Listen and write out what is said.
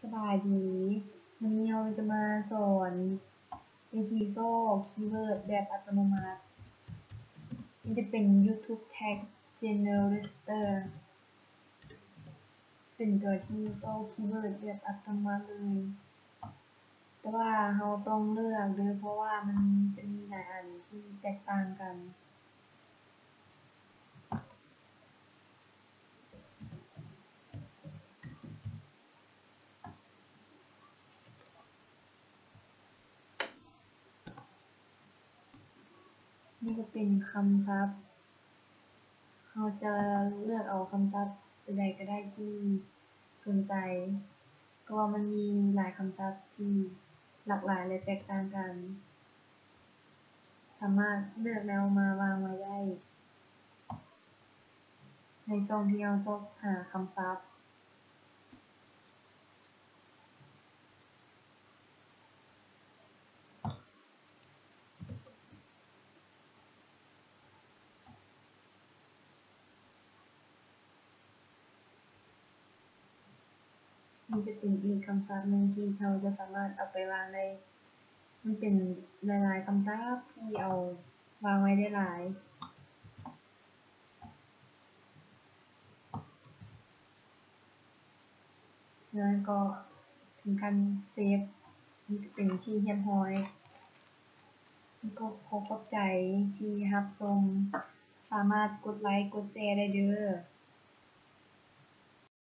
ສະບາຍດີ, ມື້ນີ້ເຮົາຈະມາສອນວິທີຊອກຄີເວີດແບບອັດຕະໂນມັດ. ມັນຈະເປັນ YouTube Tag Generator ເປັນຕົວທີ່ຊອກຄີເວີດແບບອັດຕະໂນມັດເລີຍ. ແຕ່ວ່າເຮົາຕ້ອງເລືອກເດີ້ ເພາະວ່າມັນຈະມີຫຼາຍອັນທີ່ແຕກຕ່າງກັນ. ນີ້ກໍເປັນຄຳສັບ. ເຮົາຈະເລືອກເອົາຄຳສັບຕົວໃດກໍໄດ້ທີ່ສົນໃຈ, ເພາະວ່າມັນມີຫຼາຍຄຳສັບທີ່ຫຼາກຫຼາຍ ແລະ ແຕກຕ່າງກັນ, ສາມາດເລືອກແລ້ວມາວາງໄວ້ໄດ້ໃນຊ່ອງທີ່ເຮົາຊອກຫາຄຳສັບ. ນີ້ຈະເປັນອີກຄຳສັບໜຶ່ງທີ່ເຮົາຈະສາມາດເອົາໄປວາງໄດ້. ມັນເປັນຫຼາຍໆຄຳສັບທີ່ເອົາວາງໄວ້ໄດ້ຫຼາຍ. ສະນັ້ນກໍເປັນການເຊບ ນີ້ກໍເປັນທີ່ຮຽບຮ້ອຍ. ກໍຂໍຂອບໃຈທີ່ຮັບຊົມ. ສາມາດກົດໄລກ໌ ກົດແຊໄດ້ເດີ້.